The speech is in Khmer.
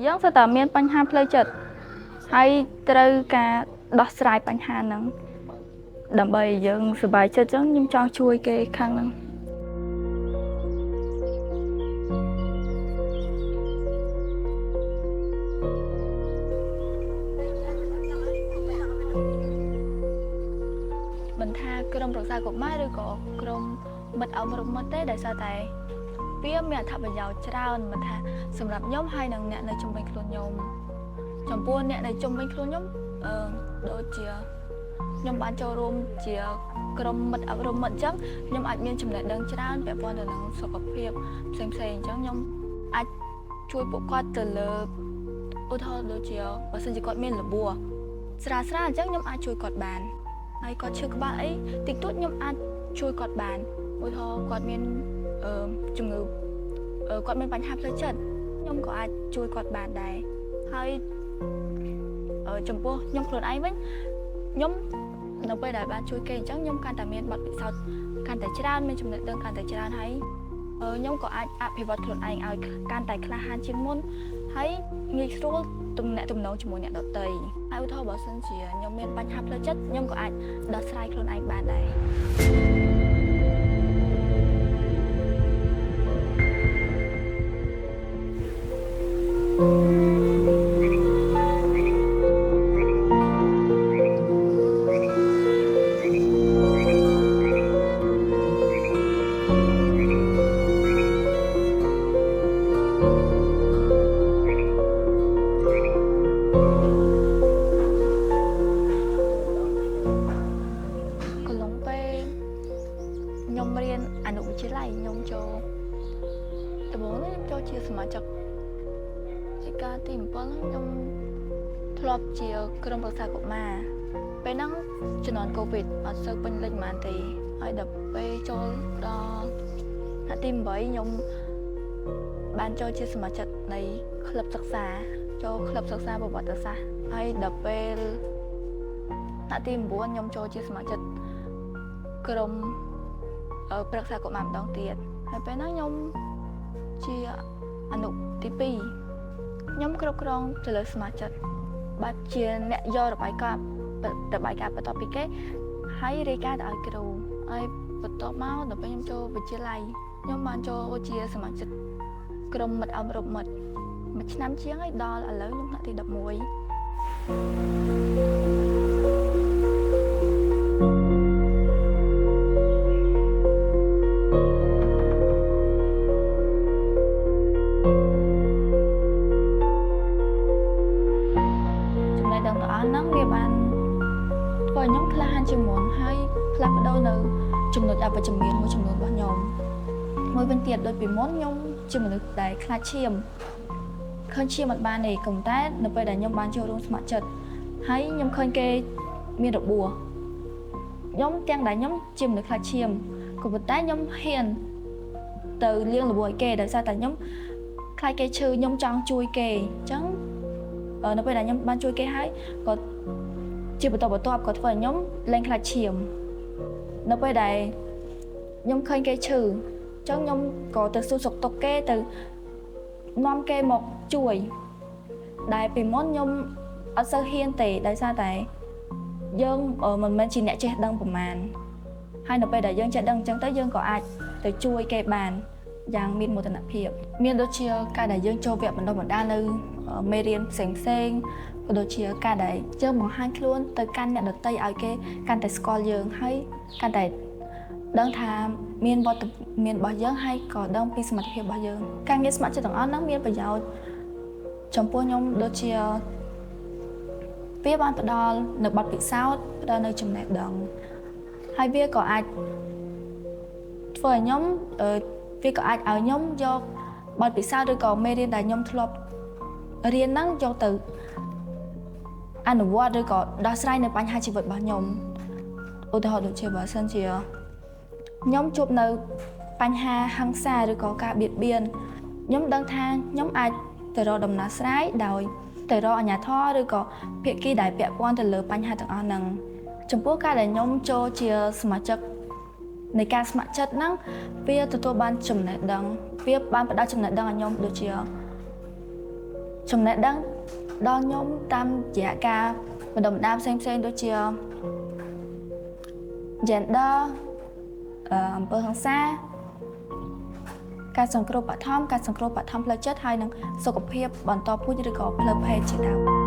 យើងសុទ្ធតែមានបញ្ហាផ្លូវចិត្តហើយត្រូវការដោះស្រាយបញ្ហាហ្នឹងដើម្បីឲ្យយើងសប្បាយចិត្តអញ្ចឹងខ្ញុំចង់ជួយគេខាងហ្នឹងមិនថាក្រុមប្រឹក្សាកុមារឬក៏ក្រុមមិត្តអប់រំមិត្តទេដោយសារតែវាមានអត្ថប្រយោជន៍ច្រើនមិនថាសម្រាប់ខ្ញុំហើយនិងអ្នកនៅជុំវិញខ្លួនខ្ញុំចំពោះអ្នកនៅជុំវិញខ្លួនខ្ញុំអឺដូចជាខ្ញុំបានចូលរួមជាក្រុមមិត្តអប់រំមិត្តអញ្ចឹងខ្ញុំអាចមានចំណេះដឹងច្រើនពាក់ព័ន្ធទៅនឹងសុខភាពផ្សេងៗអញ្ចឹងខ្ញុំអាចជួយពួកគាត់ទៅលើឧទាហរណ៍ដូចជាបើសិនជាគាត់មានរបួសស្រាលៗអញ្ចឹងខ្ញុំអាចជួយគាត់បានហើយគាត់ឈឺក្បាលអីតិចតួចខ្ញុំអាចជួយគាត់បានឧទាហរណ៍គាត់មានអឺជំងឺគាត់មានបញ្ហាផ្លូវចិត្តខ្ញុំក៏អាចជួយគាត់បានដែរហើយចំពោះខ្ញុំខ្លួនឯងវិញខ្ញុំនៅពេលដែលបានជួយគេអញ្ចឹងខ្ញុំកាន់តែមានបទពិសោធន៍កាន់តែច្រើនមានចំណេះដឹងកាន់តែច្រើនហើយខ្ញុំក៏អាចអភិវឌ្ឍខ្លួនឯងឲ្យកាន់តែក្លាហានជាងមុនហើយងាយស្រួលទំនាក់ទំនងជាមួយអ្នកដទៃហើយឧទាហរណ៍បើសិនជាខ្ញុំមានបញ្ហាផ្លូវចិត្តខ្ញុំក៏អាចដោះស្រាយខ្លួនឯងបានដែរ កន្លងពេលខ្ញុំរៀនអនុវិទ្យាល័យខ្ញុំចូលដំបូងខ្ញុំចូលជាសមាជិកជាការទី7ហ្នឹងខ្ញុំធ្លាប់ជាក្រុមប្រឹក្សាកុមារពេលហ្នឹងជំនាន់កូវីដអត់សូវពេញលេញប៉ុន្មានទេហើយដល់ពេលចូលដល់ថ្នាក់ទី8ខ្ញុំបានចូលជាសមាជិកនៃក្លឹបសិក្សាចូលក្លឹបសិក្សាប្រវត្តិសាស្ត្រហើយដល់ពេលថ្នាក់ទី9ខ្ញុំចូលជាសមាជិក ក្រុមប្រឹក្សាកុមារម្ដងទៀតហើយពេលហ្នឹងខ្ញុំជាអនុទី2ខ្ញុំគ្រប់គ្រងទៅលើសមាជិកបែបជាអ្នកយករបាយការណ៍របាយការណ៍បន្ទាប់ពីគេហើយរាយការណ៍ទៅឲ្យគ្រូហើយបន្ទាប់មកដល់ពេលខ្ញុំចូលវិទ្យាល័យខ្ញុំបានចូលជាសមាជិកក្រុមមិត្តអប់រំមិត្តមួយឆ្នាំជាងហើយដល់ឥឡូវខ្ញុំថ្នាក់ទី11ចំណេះដឹងទាំងអស់ហ្នឹងវាបានធ្វើឲ្យខ្ញុំក្លាហានជាងមុនហើយផ្លាស់ប្ដូរនៅចំណុចអវិជ្ជមានមួយចំនួនរបស់ខ្ញុំមួយវិញទៀតដូចពីមុនខ្ញុំជាមនុស្សដែលខ្លាចឈាមឃើញឈាមអត់បានទេក៏ប៉ុន្តែនៅពេលដែលខ្ញុំបានចូលរួមស្ម័គ្រចិត្តហើយខ្ញុំឃើញគេមានរបួសខ្ញុំទាំងដែលខ្ញុំជាមនុស្សខ្លាចឈាមក៏ប៉ុន្តែខ្ញុំហ៊ានទៅលាងរបួសឲ្យគេដោយសារតែខ្ញុំខ្លាចគេឈឺខ្ញុំចង់ជួយគេអញ្ចឹងនៅពេលដែលខ្ញុំបានជួយគេហើយក៏ជាបន្តបន្ទាប់ក៏ធ្វើឲ្យខ្ញុំលែងខ្លាចឈាមនៅពេលដែលខ្ញុំឃើញគេឈឺអញ្ចឹងខ្ញុំក៏ទៅសួរសុខទុក្ខគេទៅនាំគេមកជួយដែលពីមុនខ្ញុំអត់សូវហ៊ានទេដោយសារតែយើងមិនមែនជាអ្នកចេះដឹងប្រមាណហើយនៅពេលដែលយើងចេះដឹងអញ្ចឹងទៅយើងក៏អាចទៅជួយគេបានយ៉ាងមានមោទនភាពមានដូចជាការដែលយើងចូលវគ្គបណ្ដុះបណ្ដាលនៅមេរៀនផ្សេងផ្សេងក៏ដូចជាការដែលយើងបង្ហាញខ្លួនទៅកាន់អ្នកដទៃឲ្យគេកាន់តែស្គាល់យើងហើយកាន់តែដឹងថាមានវត្តមានរបស់យើងហើយក៏ដឹងពីសមត្ថភាពរបស់យើងការងារស្ម័គ្រចិត្តទាំងអស់ហ្នឹងមានប្រយោជន៍ចំពោះខ្ញុំដូចជាវាបានផ្ដល់នៅបទពិសោធន៍ផ្ដល់នៅចំណេះដឹងហើយវាក៏អាចធ្វើឲ្យខ្ញុំវាក៏អាចឲ្យខ្ញុំយកបទពិសោធន៍ឬក៏មេរៀនដែលខ្ញុំធ្លាប់រៀនហ្នឹងយកទៅអនុវត្តឬក៏ដោះស្រាយនៅបញ្ហាជីវិតរបស់ខ្ញុំឧទាហរណ៍ដូចជាបើសិនជាខ្ញុំជួបនៅបញ្ហាហិង្សាឬក៏ការបៀតបៀនខ្ញុំដឹងថាខ្ញុំអាចទៅរកដំណោះស្រាយដោយទៅរកអាជ្ញាធរឬក៏ភាគីដែលពាក់ព័ន្ធទៅលើបញ្ហាទាំងអស់ហ្នឹងចំពោះការដែលខ្ញុំចូលជាសមាជិកនៃការស្ម័គ្រចិត្តហ្នឹងវាទទួលបានចំណេះដឹងវាបានផ្ដល់ចំណេះដឹងឲ្យខ្ញុំដូចជា ចំណេះដឹងដល់ខ្ញុំតាមរយៈការបណ្ដុះបណ្ដាលផ្សេងៗដូចជា gender អំពើហិង្សាការសង្គ្រោះបឋមការសង្គ្រោះបឋមផ្លូវចិត្តហើយនិងសុខភាពបន្តពូជឬក៏ផ្លូវភេទជាដើម។